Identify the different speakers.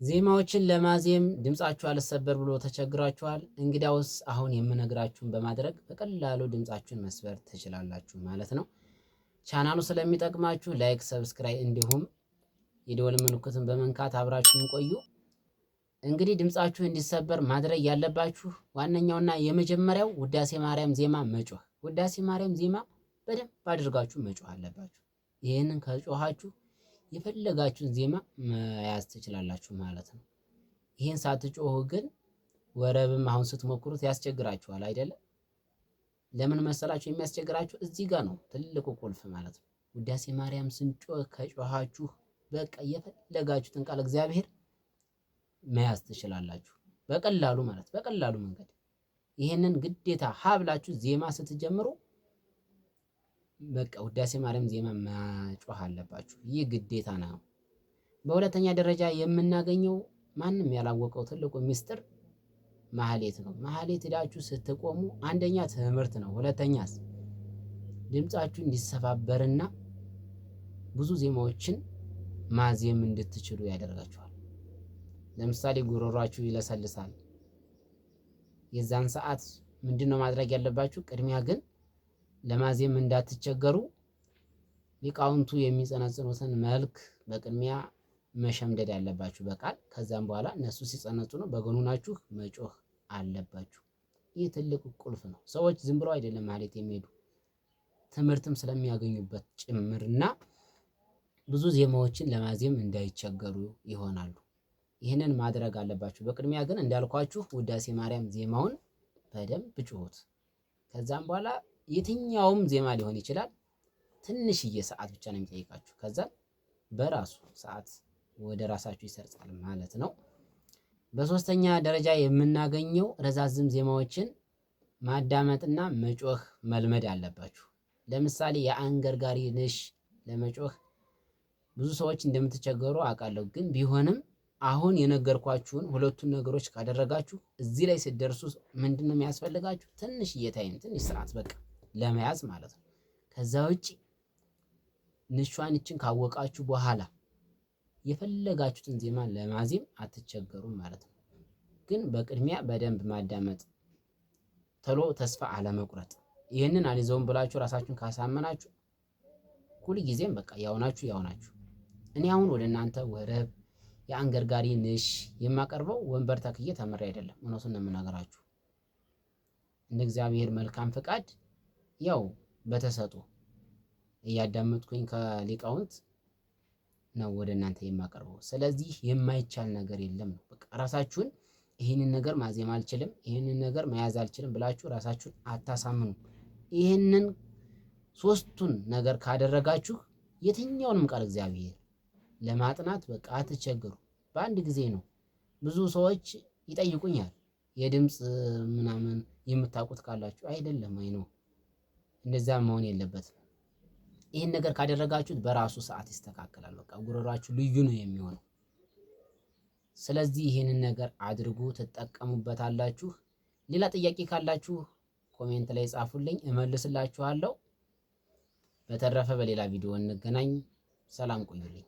Speaker 1: ዜማዎችን ለማዜም ድምጻችሁ አልሰበር ብሎ ተቸግራችኋል? እንግዲያውስ አሁን የምነግራችሁን በማድረግ በቀላሉ ድምጻችሁን መስበር ትችላላችሁ ማለት ነው። ቻናሉ ስለሚጠቅማችሁ like፣ subscribe እንዲሁም የደወል ምልክቱን በመንካት አብራችሁን ቆዩ። እንግዲህ ድምጻችሁ እንዲሰበር ማድረግ ያለባችሁ ዋነኛውና የመጀመሪያው ውዳሴ ማርያም ዜማ መጮህ። ውዳሴ ማርያም ዜማ በደንብ አድርጋችሁ መጮህ አለባችሁ። ይህንን ከጮኻችሁ የፈለጋችሁን ዜማ መያዝ ትችላላችሁ ማለት ነው። ይህን ሳትጮሁ ግን ወረብም አሁን ስትሞክሩት ያስቸግራችኋል አይደለም? ለምን መሰላችሁ የሚያስቸግራችሁ? እዚህ ጋር ነው ትልቁ ቁልፍ ማለት ነው። ውዳሴ ማርያም ስንጮህ ከጮኻችሁ በቃ የፈለጋችሁትን ቃል እግዚአብሔር መያዝ ትችላላችሁ በቀላሉ ማለት በቀላሉ መንገድ። ይህንን ግዴታ ሀ ብላችሁ ዜማ ስትጀምሩ በቃ ውዳሴ ማርያም ዜማ መጮህ አለባችሁ። ይህ ግዴታ ነው። በሁለተኛ ደረጃ የምናገኘው ማንም ያላወቀው ትልቁ ሚስጥር ማህሌት ነው። ማህሌት ሄዳችሁ ስትቆሙ አንደኛ ትምህርት ነው፣ ሁለተኛስ ድምጻችሁ እንዲሰባበርና ብዙ ዜማዎችን ማዜም እንድትችሉ ያደርጋችኋል። ለምሳሌ ጉሮሯችሁ ይለሰልሳል። የዛን ሰዓት ምንድን ነው ማድረግ ያለባችሁ? ቅድሚያ ግን ለማዜም እንዳትቸገሩ ሊቃውንቱ የሚጸነጽኑትን መልክ በቅድሚያ መሸምደድ ያለባችሁ በቃል። ከዛም በኋላ እነሱ ሲጸነጽኑ በጎናችሁ መጮህ አለባችሁ። ይህ ትልቅ ቁልፍ ነው። ሰዎች ዝም ብለው አይደለም ማህሌት የሚሄዱ ትምህርትም ስለሚያገኙበት ጭምርና ብዙ ዜማዎችን ለማዜም እንዳይቸገሩ ይሆናሉ። ይህንን ማድረግ አለባችሁ። በቅድሚያ ግን እንዳልኳችሁ ውዳሴ ማርያም ዜማውን በደንብ ጩሁት። ከዛም በኋላ የትኛውም ዜማ ሊሆን ይችላል። ትንሽዬ ሰዓት ብቻ ነው የሚጠይቃችሁ። ከዛ በራሱ ሰዓት ወደ ራሳችሁ ይሰርጻል ማለት ነው። በሶስተኛ ደረጃ የምናገኘው ረዛዝም ዜማዎችን ማዳመጥና መጮህ መልመድ አለባችሁ። ለምሳሌ የአንገርጋሪ ንሽ ለመጮህ ብዙ ሰዎች እንደምትቸገሩ አውቃለሁ። ግን ቢሆንም አሁን የነገርኳችሁን ሁለቱን ነገሮች ካደረጋችሁ እዚህ ላይ ስትደርሱ ምንድን ነው የሚያስፈልጋችሁ? ትንሽዬ time፣ ትንሽ ሰዓት በቃ ለመያዝ ማለት ነው። ከዛ ውጭ ንሿን ይችን ካወቃችሁ በኋላ የፈለጋችሁትን ዜማ ለማዜም አትቸገሩም ማለት ነው። ግን በቅድሚያ በደንብ ማዳመጥ፣ ቶሎ ተስፋ አለመቁረጥ። ይህንን አልይዘውም ብላችሁ ራሳችሁን ካሳመናችሁ ሁልጊዜም በቃ ያውናችሁ ያውናችሁ። እኔ አሁን ወደ እናንተ ወረብ የአንገርጋሪ ንሽ የማቀርበው ወንበር ተክዬ ተምሬ አይደለም። እውነቱን ነው የምነግራችሁ። እንደ እግዚአብሔር መልካም ፈቃድ ያው በተሰጡ እያዳመጥኩኝ ከሊቃውንት ነው ወደ እናንተ የማቀርበው። ስለዚህ የማይቻል ነገር የለም ነው። በቃ ራሳችሁን ይህንን ነገር ማዜም አልችልም፣ ይህንን ነገር መያዝ አልችልም ብላችሁ ራሳችሁን አታሳምኑ። ይህንን ሶስቱን ነገር ካደረጋችሁ የትኛውንም ቃል እግዚአብሔር ለማጥናት በቃ አትቸገሩ። በአንድ ጊዜ ነው። ብዙ ሰዎች ይጠይቁኛል፣ የድምፅ ምናምን የምታውቁት ካላችሁ አይደለም አይ ነው እንደዛ መሆን የለበትም። ይህን ነገር ካደረጋችሁት በራሱ ሰዓት ይስተካከላል። በቃ ጉሮሯችሁ ልዩ ነው የሚሆነው። ስለዚህ ይህንን ነገር አድርጉ፣ ትጠቀሙበታላችሁ። ሌላ ጥያቄ ካላችሁ comment ላይ ጻፉልኝ፣ እመልስላችኋለሁ። በተረፈ በሌላ ቪዲዮ እንገናኝ። ሰላም ቆዩልኝ።